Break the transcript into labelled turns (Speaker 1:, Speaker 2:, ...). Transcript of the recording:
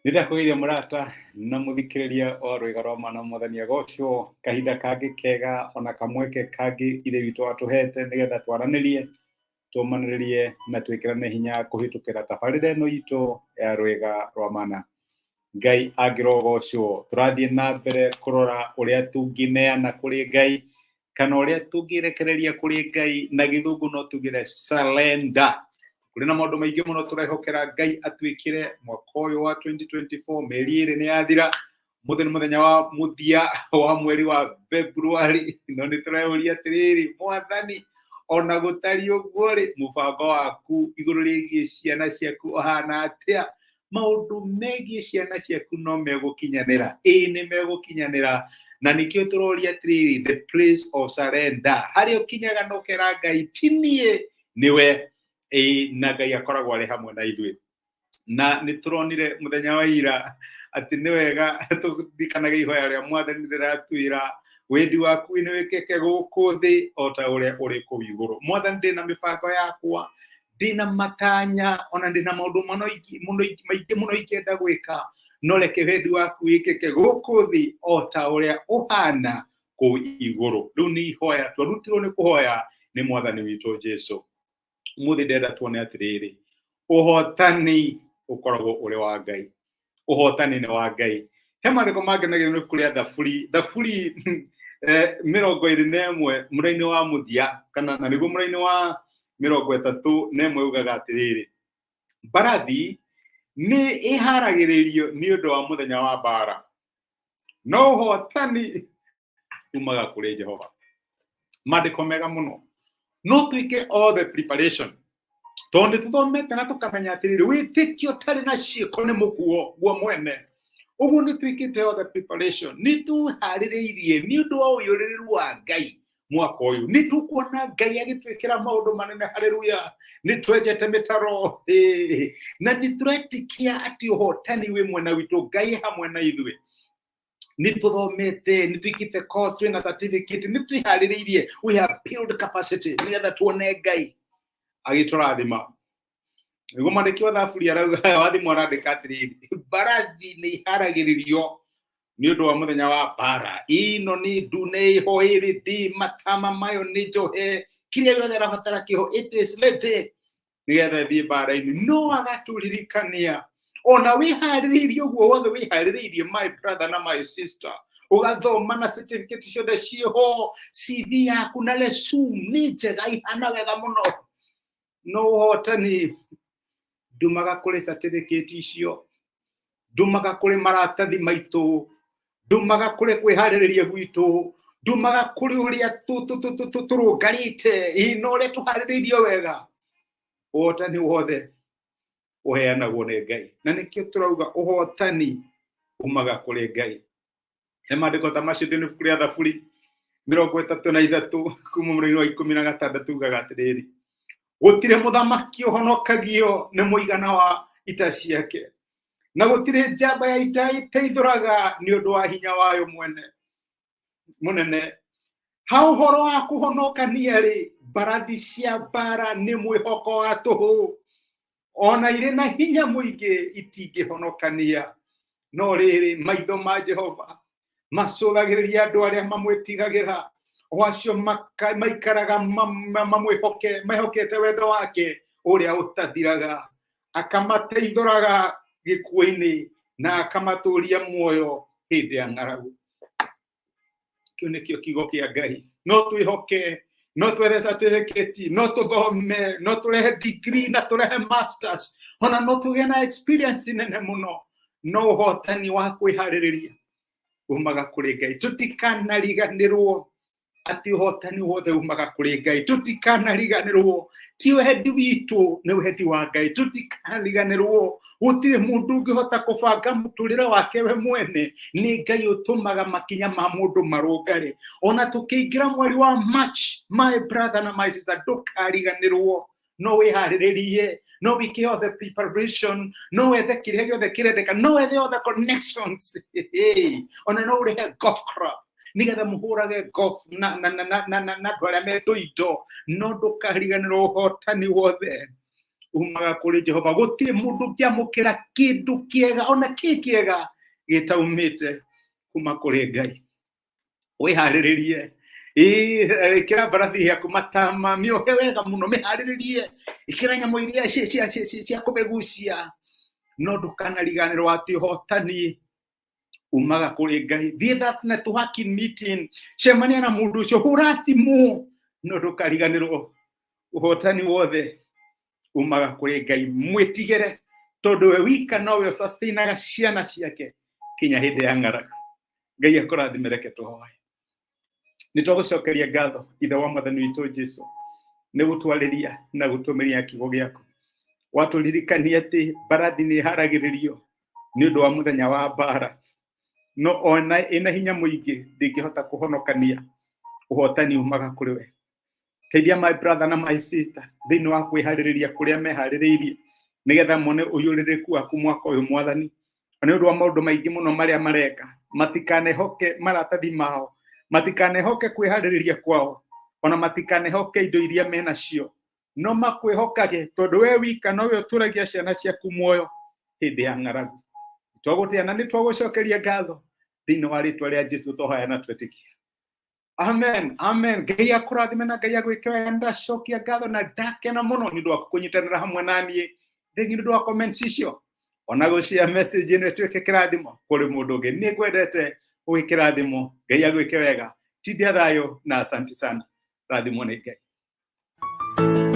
Speaker 1: Nĩndakũgeithia mũrata na mũthikĩrĩria wa rwĩga rwa mana. Mwathani agocwo. Kahinda kangĩ kega ona kamweke kangĩ Ithe witũ atũhete nĩgetha twaranĩrie, tũmanĩrĩrie na twĩkĩrane hinya kũhĩtũkĩra tabarĩra ĩno itũ ya rwĩga rwa mana. Ngai angĩrogocwo. Tũrathiĩ na mbere kũrora ũrĩa tũngĩneana kũrĩ Ngai kana ũrĩa tũngĩrekereria kũrĩ Ngai, na gĩthũngũ no tugire surrender. Kũrĩ na maũndũ maingĩ mũno tũrehokera Ngai atwĩkĩre mwaka ũyũ wa 2024. Mĩeri 2 nĩ yathira, mũthĩ nĩ mũthenya wa mũthia wa mweri wa February, no nĩ tũreyũria atĩrĩrĩ, Mwathani, ona gũtariĩ ũguo rĩ, mũbango waku igũrũ rĩgiĩ ciana ciaku ũhana atĩa? Maũndũ megiĩ ciana ciaku no megũkinyanĩra? Ĩĩ, nĩ megũkinyanĩra. Na nĩkĩo tũroria atĩrĩrĩ, the place of surrender, harĩa ũkinyaga na ũkera Ngai, ti niĩ, nĩwe. Ĩĩ, na Ngai akoragwo arĩ hamwe na ithuĩ. Na nĩ tũronire mũthenya wa ira atĩ nĩ wega tũririkanage ihoya rĩa Mwathani rĩratwĩra, "Wendi waku nĩ wĩkĩke gũkũ thĩ o ta ũrĩa ũrĩ kũu igũrũ." Mwathani, ndĩna mĩbango yakwa, ndĩna matanya, ona ndĩna maũndũ maingĩ mũno ingĩenda gwĩka, no reke wendi waku wĩkĩke gũkũ thĩ o ta ũrĩa ũhana kũu igũrũ. Rĩu nĩ ihoya twarutirwo nĩ kũhoya nĩ Mwathani witũ Jesu. Ũmũthĩ ndĩrenda tuone atĩrĩrĩ, ũhotani ũkoragwo ũrĩ wa Ngai. Ũhotani nĩ wa Ngai. He maandĩko mangenagia nĩ ibuku rĩa Thaburi, Thaburi 21, mũraini wa mũthia, kana na nĩguo mũraini wa 31, ugaga atĩrĩrĩ, "Mbarathi nĩ ĩharagĩrĩrio nĩ ũndũ wa mũthenya wa mbara, no ũhotani umaga kũrĩ Jehova." Maandĩko mega mũno. No twĩke all the preparation, tondũ nĩ tũthomete na tũkamenya atĩrĩrĩ, wĩtĩkio ũtarĩ na ciĩko nĩ mũkuo guo mwene. Ũguo nĩ twĩkĩte all the preparation, nĩ tũharĩrĩirie nĩ ũndũ wa ũiyũrĩrĩru wa Ngai mwaka ũyũ. Nĩ tũkuona Ngai agĩtwĩkĩra maũndũ manene. Haleluya! Nĩ twenjete mĩtaro, na nĩ tũretĩkia atĩ ũhotani wĩ mwena witũ, Ngai hamwe na ithuĩ. Nĩ tũthomete, nĩ twĩkĩte course, twĩna certificate, nĩ twĩharĩrĩirie. We have built capacity nĩgetha tuone Ngai agĩtũrathima. Nĩguo mwandĩki wa Thaburi arauga, wathimũ arandĩka atĩrĩrĩ, mbarathi nĩ iharagĩrĩrio nĩ ũndũ wa mũthenya wa mbara. Ino nĩ ndune, ĩho ĩrĩ ndĩ matama mayo nĩ njohe, kĩrĩa gĩothe arabatara kĩho, it is ready nĩgetha ĩthiĩ mbara-inĩ. No agatũririkania, ona wĩharĩrĩirie ũguo wothe wĩharĩrĩirie, my brother na my sister, ũgathoma na certificate ciothe ciĩho, CV yaku na resume nĩ njega, ihana wega mũno, no ũhotani ndumaga kũrĩ certificate icio, ndumaga kũrĩ maratathi maitũ, ndumaga kũrĩ kwĩharĩrĩria gwitũ, ndumaga kũrĩ ũrĩa tũrũngarĩte ĩ na ũrĩa tũharĩrĩirio wega. Ũhotani wothe ũheanagwo nĩ Ngai, na nĩkĩo tũrauga ũhotani umaga kũrĩ Ngai. He maandĩko ta macio thĩinĩ ibuku rĩa Thaburi 33 kuma mũraini wa 16, ugaga atĩrĩrĩ, "Gũtirĩ mũthamaki ũhonokagio nĩ mũigana wa ita ciake, na gũtirĩ njamba ya ita ĩteithũraga nĩ ũndũ wa hinya wayo mwene mũnene. Ha ũhoro wa kũhonokania rĩ, mbarathi cia mbara nĩ mwĩhoko wa tũhũ, ona irĩ na hinya mũingĩ itingĩhonokania. No rĩrĩ, maitho ma Jehova macũthagĩrĩria andũ arĩa mamwĩtigagĩra, o acio maikaraga mamwĩhoke, mehokete wendo wake ũrĩa ũtathiraga. Akamateithũraga gĩkuũ-inĩ na akamatũũria muoyo hĩndĩ ya ng'aragu." Kĩu nĩkĩo kiugo kĩa Ngai. No twĩhoke, no twethe certificate, no tũthome, no tũrehe degree na tũrehe masters, ona no tũgĩe na experience nene mũno, no ũhotani wa kwĩharĩrĩria umaga kũrĩ Ngai. Tũtikanariganĩrwo atĩ ũhotani wothe umaga kũrĩ Ngai. Tũtikanariganĩrwo ti wendi witũ, nĩ wendi wa Ngai. Tũtikanariganĩrwo gũtirĩ mũndũ ũngĩhota kũbanga mũtũrĩre wake we mwene, nĩ Ngai ũtũmaga makinya ma mũndũ marũngare. Ona tũkĩingĩra mweri wa March, my brother na my sister, ndũkariganĩrwo no wĩharĩrĩrie, no wĩke all the preparation, no wethe kĩrĩa gĩothe kĩrendeka, no wethe all the connections. Hey, ona no ũrĩhe golf club nĩgetha mũhũrage golf na andũ arĩa me tũindo, no ndũkariganĩrwo ũhotani wothe Umaga kũrĩ Jehova. Gũtirĩ mũndũ ũngĩamũkĩra kĩndũ kĩega ona kĩ kĩega gĩtaumĩte kuma kũrĩ Ngai. Wĩharĩrĩrie, ĩkĩra mbarathi yaku matama, mĩohe wega mũno, mĩharĩrĩrie, ĩkĩra nyamũ iria cia kũmĩgucia, no ndũkanariganĩrwo atĩ ũhotani umaga kũrĩ Ngai. Thiĩ that networking meeting, cemania na mũndũ ũcio, hũra thimũ, no ndũkariganĩrwo ũhotani wothe umaga kũrĩ Ngai. Mwĩtigĩre, tondũ we wika nowe ũsustainaga ciana ciake kinya hĩndĩ ya ng'aragu. Ngai akũrathime. Reke tũhoe. Nĩ twagũcokeria ngatho, Ithe wa Mwathani witũ Jesu, nĩ gũtwarĩria na gũtũmĩria kiugo gĩaku. Watũririkania atĩ mbarathi nĩ ĩharagĩrĩrio nĩ ũndũ wa mũthenya wa mbara, no ona ĩna hinya mũingĩ ndĩngĩhota kũhonokania. Ũhotani umaga kũrĩ we. Teithia my brother na my sister thĩinĩ wa kwĩharĩrĩria kũrĩa meharĩrĩirie nĩgetha mone ũiyũrĩrĩku waku mwaka ũyũ, Mwathani. Nĩ ũndũ wa maũndũ maingĩ mũno marĩa mareka, matikanehoke maratathi mao, matikanehoke kwĩharĩrĩria kwao, ona matikanehoke indo iria menacio, no makwĩhokage, tondũ we wika nowe ũtũragia ciana ciaku muoyo hĩndĩ ya ng'aragu. Twagũtĩa na nĩ twagũcokeria ngatho thĩinĩ wa rĩtwa rĩa Jesu twahoya na twetĩkia. Amen, amen. Ngai akũrathime na Ngai agwĩke wega. Ndacokia ngatho na ndakena mũno nĩ ũndũ wa kũnyitanĩra hamwe na niĩ. Thengi nĩ ũndũ wa comments icio, ona gũcia message ĩno ĩtuĩke kĩrathimo kũrĩ mũndũ ũngĩ. Nĩ ngwendete ũgĩ kĩrathimo. Ngai agwĩke wega. Tindia thayũ na asanti sana. Rathimwo nĩ Ngai.